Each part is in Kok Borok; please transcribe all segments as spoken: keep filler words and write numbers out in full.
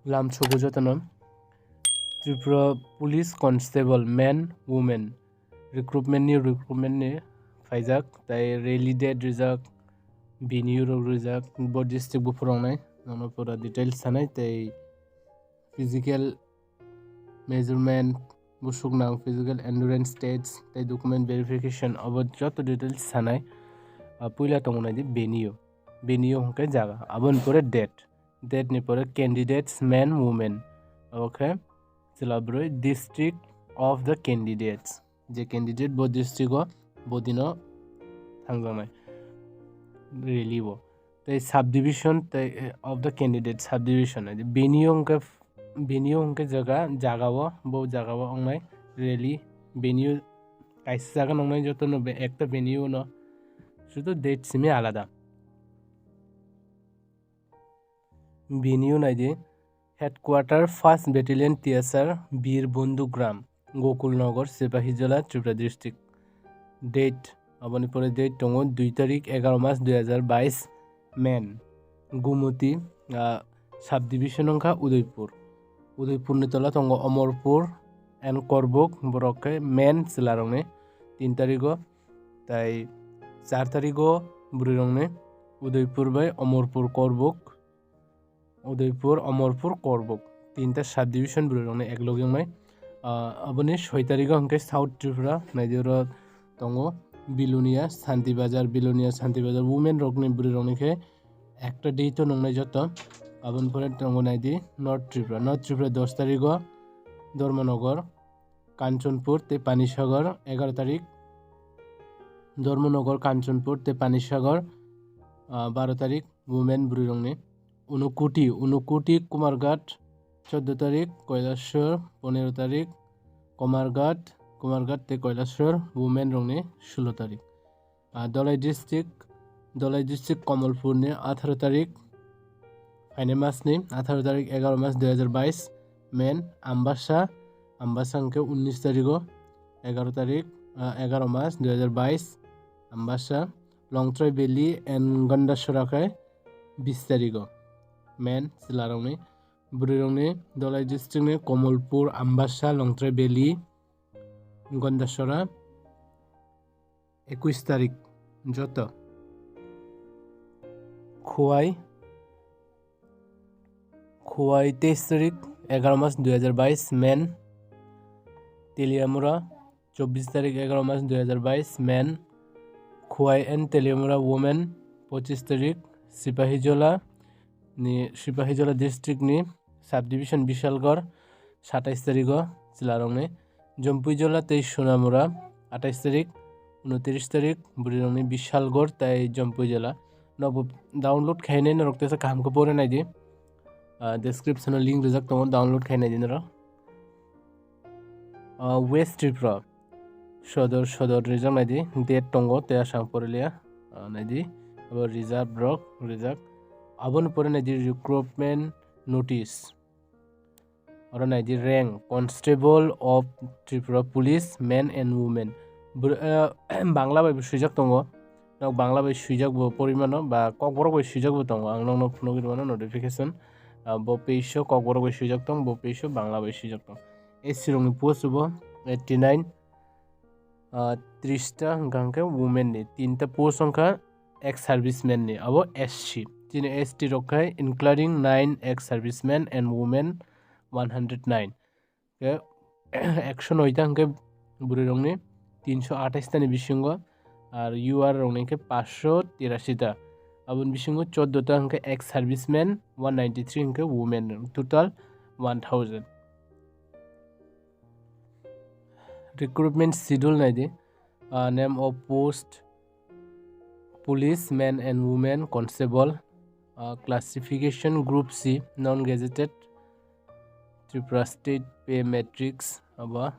Lamsogo jotono Tripura Police Constable men, women recruitment ni, recruitment ni phaijak, tai rally date rijak, venue rok rijak, bo district bo phwrwngnai, nono pura details sanai, tai physical measurement, busuk nang physical endurance test, tai document verification, abo joto details sanai. Ah, puila tongo naidi venue, venue hwnkhe jaga, aboni pore date, date ni pore candidates men, women, abo khe chwla brwi, district of the candidates, je candidate bo district o bo dino thangjaknai rally o. Tei subdivision tei, eh, of the candidate subdivision, venue hwnkhe, venue hwnkhe jaga, jaga o, bo jaga o wngnai rally venue kaisa jaga nongnai jotono be ekta venue no, sudu date simi alada. Venue naidi, headquarter first battalion T S R, Bir Bondhu Gram, Gokul Nagar, Sepahijala, Tripura district. Date, aboni pore date tongo dui tarik, egaroh mas dui hajar bais, men. Gumuti, ah, subdivision wngkha Udaipur. Udaipur ni tola tongo Omorpur and Korbuk, borok khe men chwla rokni tin tarigo. Tai char tarigo bwrwi rokni Udaipur bai Omorpur Korbuk, Udaipur, Omorpur, Korbuk, tinta subdivision bwrwi rokni eklogi wngnai. Ah, aboni soi tarigo hwnkhe South Tripura, naidi oro tongo Bilonia, Santi Bazar, Bilonia, Santi Bazar, women rokni bwrwi rokni khe ekta date o nongnai joto. Aboni pore tongo naidi North Tripura, North Tripura dos tarigo Dharmanagar, Kanchanpur tei Panisagar, egaroh tarik Dharmanagar, Kanchanpur tei Panisagar, ah, baroh tarik women bwrwi rokni. Unakoti, Unakoti, Kumarghat, chordo tarik, Kailasor, ponero tarik, Kumarghat, Kumarghat tei Kailasor, women rokni sulo tarik. Ah, Dhalai district, Dhalai district Kamalpur ni atharo tarik, phainai mas ni atharo tarik, egaroh mas dui hajar bais, men, Ambasa, Ambasa hwnkhe unnish tarigo, egaroh tarik, ah, egaroh mas dui hajar bais, Ambasa, Longtrai Valley and Gandasora khe bis tarigo, men, chwla rokni. Bwrwi rokni Dhalai district ni Kamalpur, Ambasa, Longtrai Valley, Gandasora, ekush tarik joto. Khowai, Khowai teis tarik, egaroh mas dui hajar bais, men. Teliamura, chobbish tarik, egaroh mas dui hajar bais, men. Khowai and Teliamura, women, pochish tarik, Sipahijola ni, Sipahijola district ni subdivision Bishalgarh, satais tarigo chwla rokni. Jompuijola tei Sonamura, atais tarik, unotris tarik, bwrwi rokni Bishalgarh tei Jompuijola. Nokbo download khainai norok teisa kaham khe pore naidi. Ah, description o link rijak tongo, download khai naidi norok. Ah, West Tripura, Sodor, Sodor rijak naidi, date tongo, tei asang porilia, ah, naidi, abo reserve rok rijak. Aboni pore naidi recruitment notice. Oro naidi rank, Constable of Tripura Police, men and women. Bwrwi, ah, Bangla bai bo swijak tongo. Nok Bangla bai swijak bo pori mano, ba Kokborok bai swijak bo tongo. Ang nokno phunugwi mano notification. Ah, bo page o Kokborok bai swijak tong, bo page o Bangla bai swijak tong. S C rokni post bo eighty nine, ah, tris ta hwnkha hwnkhe women ni, tinta post wngkha ex serviceman ni, abo S C. Chini S T rok khai including nine ex servicemen and women one hundred nine. Khe ekso noi ta hwnkhe bwrwi rokni, tinso atais ta ni bisingo, ar U R rokni khe paanch sho tirashi ta. Aboni bisingo chordo ta hwnkhe ex servicemen, one ninety three hwnkhe women, total one thousand. Recruitment schedule naidi, ah, name of post, police, men and women, constable, ah, classification group C, non-gazetted, Tripura State Pay Matrix, abo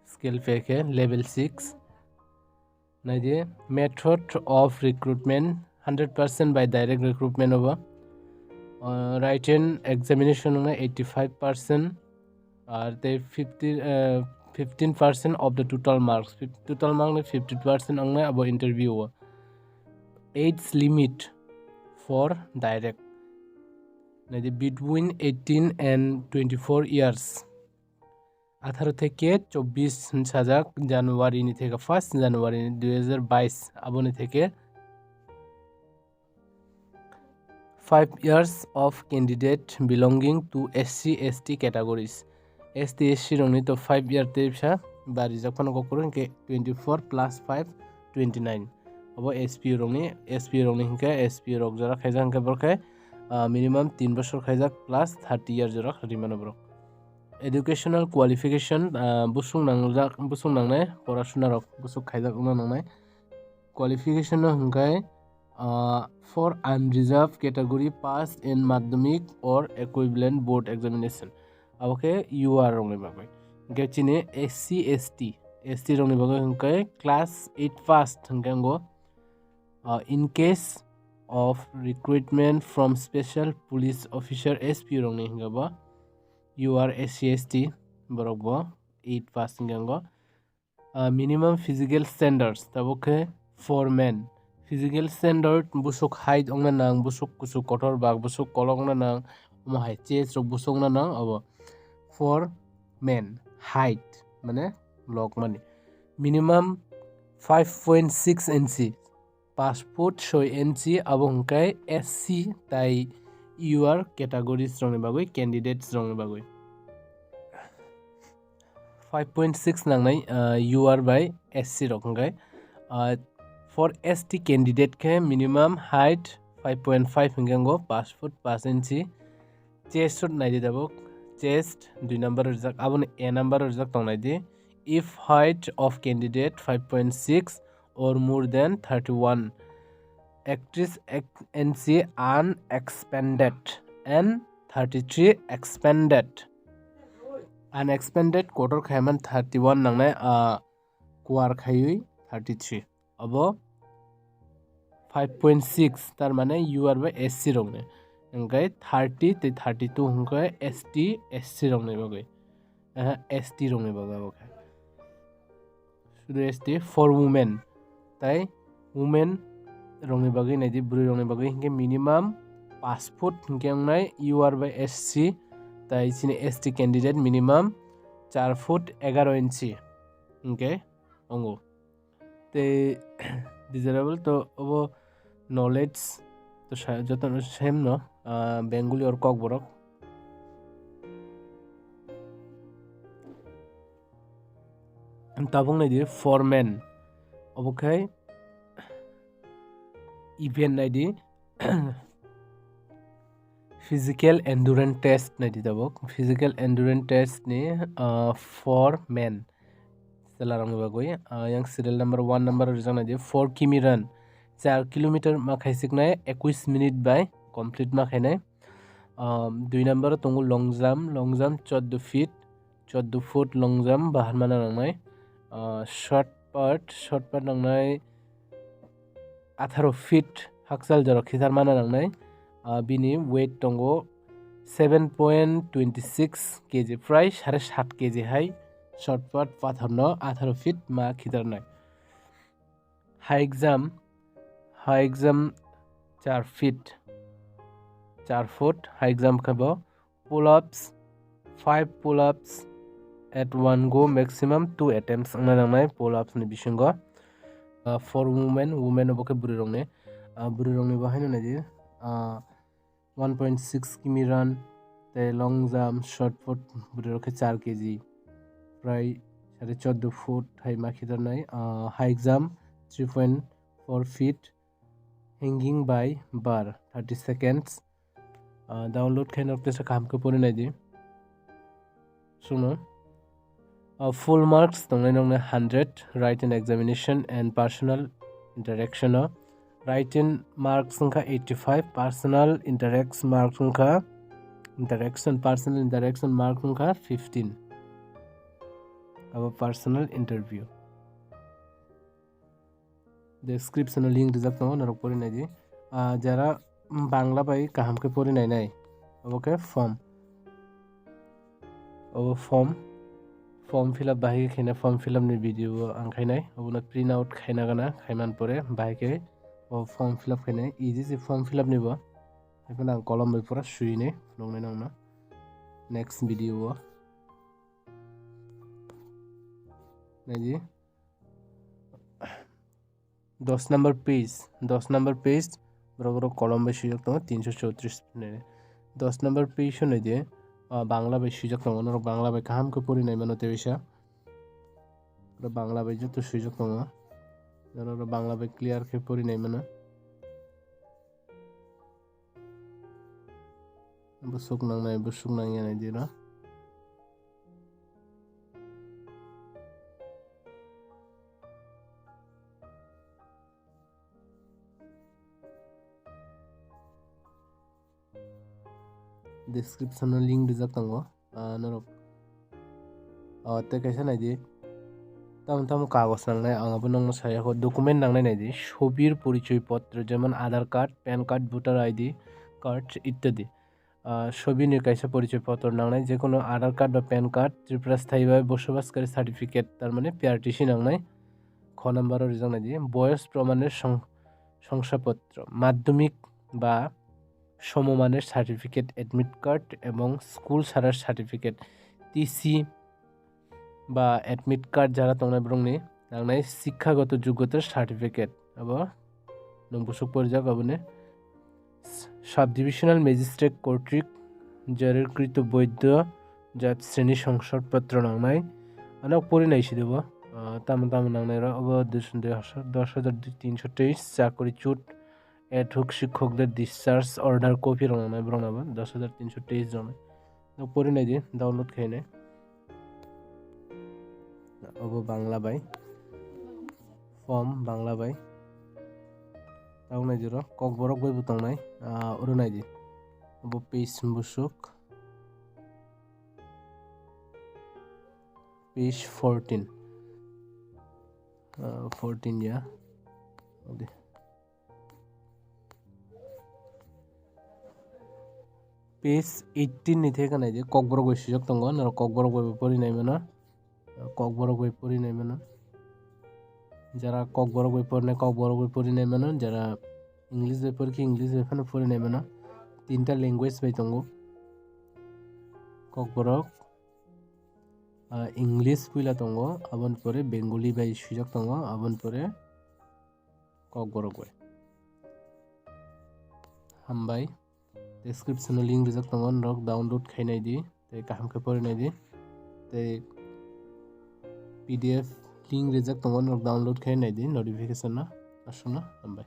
scale pay khe level six. Naidi, method of recruitment, hundred percent by direct recruitment obo. Ah, written examination wngnai eighty five percent, ar tei fifty, eh, fifteen percent of the total marks. Fif-, total mark ni fifty percent wngnai abo interview o. Age limit for direct. Naidi, between eighteen and twenty-four years, atharo theke chobbish sajak, January ni theke first January ni dui hazar bais, aboni theke five years of candidate belonging to S C S T categories. S T S C rokni to five year tei bwsa barijak phano kokoro, hinkhe twenty four plus five, twenty nine. Obo S P O rokni, S P O rokni hinkhe S P O rok jora khaijak hinkhe borokhe, ah, minimum tin bosor khaijak plus thirty year jora rimano borok. Educational qualification, ah, busung nangjak, busung nangnai, porasuna rok busuk khaijak wngna nangnai. Qualification no hinkhe, ah, for unreserved category passed in madhyamik or equivalent board examination. Abo khe U R rokni bagwi. Hinkhe chini S C, S T, S T rokni bagwi hinkhe class eight pass hinkhe ango, ah, in case of recruitment from special police officer, S P O rokni hinkhe bo U R, S C, S T borok bo eight pass hinkhe ango. Ah, minimum physical standards, tabuk khe for men. Physical standard, busuk height wngna nang, busuk kuchuk kotor bak, busuk kolok wngna nang, omo hai chest rok busuk wngna nang, obo for men, height mane lok mani. Minimum five point six inch, paanch foot soi inch, abo hwnkhe S C tai U R categories rokni bagwi, candidates rokni bagwi. Five point six nangnai, ah, U R bai S C rok hwnkhe. Ah, for S T candidate khe minimum height five point five hwnkhe ango, paanch foot paanch inch. Chest naidi tabuk, chest dui number rijak, aboni A number rijak tong naidi. If height of candidate five point six or more than thirty one, ekatris inch unexpanded and thirty three expanded. Unexpanded kotor khaiman thirty one nangnai, ah, kuar khaiwi thirty three. Abo five point six, tar mane U R bai S C rokni. Hwnkhe thirty tei thirty two hwnkhe S T, S C rokni bagwi. Aha, S T rokni bagwi abo khe. Sudu S T for women. Tai women rokni bagwi naidi, bwrwi rokni bagwi hwnkhe minimum paanch foot hwnkhe wngnai U R bai S C, tai chini S T candidate minimum char foot egaro inchi hwnkhe wngo. Tei desirable to obo knowledge to sa-, jotono same no, ah, Bengali or Kokborok. Tabuk naidi foreman, obo khai event naidi physical endurance test naidi tabuk. Physical endurance test ni, ah, foreman. Chwla rokni bagwi, ah, yang serial number one number rijak naidi four kimi run, char kilometer ma khaisiknai ekwis minute bai complete ma khainai. Ah, dui number tongo long jump, long jump choddo feet, choddo foot long jump bahar mana nangnai. Ah, shot put, shot put nangnai atharo feet hakchal jora khitar mana nangnai. Ah, bini weight tongo seven point twenty six K G, prai sare sat K G hai shot put pathorno atharo feet ma khitarnai. High jump, high jump char feet, char foot high jump khebo. Pull-ups, five pull-ups at one go, maximum two attempts wngna nangnai pull-ups ni bisingo. Ah, for women, women obo khe bwrwi rokni, ah, bwrwi rokni bo haino naidi, ah, one point six kimi run, tei long jump, shot put, bwrwi rok khe char K G, prai sare choddo foot hai ma khitarnai, ah, high jump, three point four feet, hanging by bar, thirty seconds. Ah, download khe nok tesa kaham khe pori naidi. Suno. Ah, full marks tongnai nokni hundred, written examination and personal interaction o. Written marks wngkha eighty five, personal interaction marks wngkha, interaction, personal interaction mark wngkha fifteen. Abo personal interview. Description o link rijak tongo, norok pori naidi. Ah, jara Bangla bai kaham khe pori nainai, obo khe form. Obo form, form fill up bahai khe khaina, form fill up ni video bo ang khainai, obono print out khaina gana, khaiman pore bahai khe o form fill up khainai, easy se form fill up ni bo. Haikhe ang kolom bai pura suyinai phunuknai nangno next video o. Naidi. Dos number page, dos number page, borok rok kolom bai swijak tongo, tinso chowtris hinwi. Dos number page hwnwi di, ah, Bangla bai swijak tongo, norok Bangla bai kaham khe pori nai mano tei bisa. Oro Bangla bai joto swijak tongo, norok oro Bangla bai clear khe pori nai mano. Bwswk nangnai, bwswk nangya naidi oro. Description o link rijak tongo, ah, norok, ah, tei kaisa naidi, tamo tamo kagoj nangnai, ang abo nokno saya kho, document nangnai naidi, sobir porichoi potro, jemon Aadhaar card, pan card, voter I D card ittadi. Ah, sobini kaisa porichoi potro nangnai, jekono Aadhaar card ba pan card, Tripura sthayi bai bosobas kari certificate, tar mane P R T C nangnai. Kho number o rijak naidi, boyos promane song-, songsapotro, madhyamik ba somomaner certificate, admit card ebong school sarar certificate, T C ba admit card jara tongnai borokni nangnai, sikhagoto joggotar certificate, abo nwng bwswk porijak aboni. Sub divisional magistrate kortrik jarirkrito boidho jat sreni songsapotro nangnai. Ano pori nai sidi bo, ah, tamo tamo nangnai rok, abo dos, dos hajar tinsho teis chakri chut, ad hoc sikhokde discharge order copy rok nangnai borok nabo dos hajar tinsho teis rok nai. Nok pori nai di, download khai nai. Obo Bangla bai. Form Bangla bai. Tamo nai di ro, Kokborok bai bo tongnai. Ah, oro nai di. Obo page bwswk. Page fourteen. Ah, fourteen ya. Ode. Page eighteen ni theke nai di, Kokborok bai swijak tongo, norok Kokborok bai bo pori nai mano, Kokborok bai pori nai mano. Jara Kokborok bai pori nai, Kokborok bai pori nai mano, jara English bai pori khe English bai phano pori nai mano. Tinta language bai tongo Kokborok, ah, English puila tongo, aboni pore Bengali bai swijak tongo, aboni pore Kokborok bai. Hambai. Description o link rijak tongo, norok download khai nai di, tei kaham khe pori nai di. Tei P D F link rijak tongo, norok download khai nai di notification no. Aswkno hambai.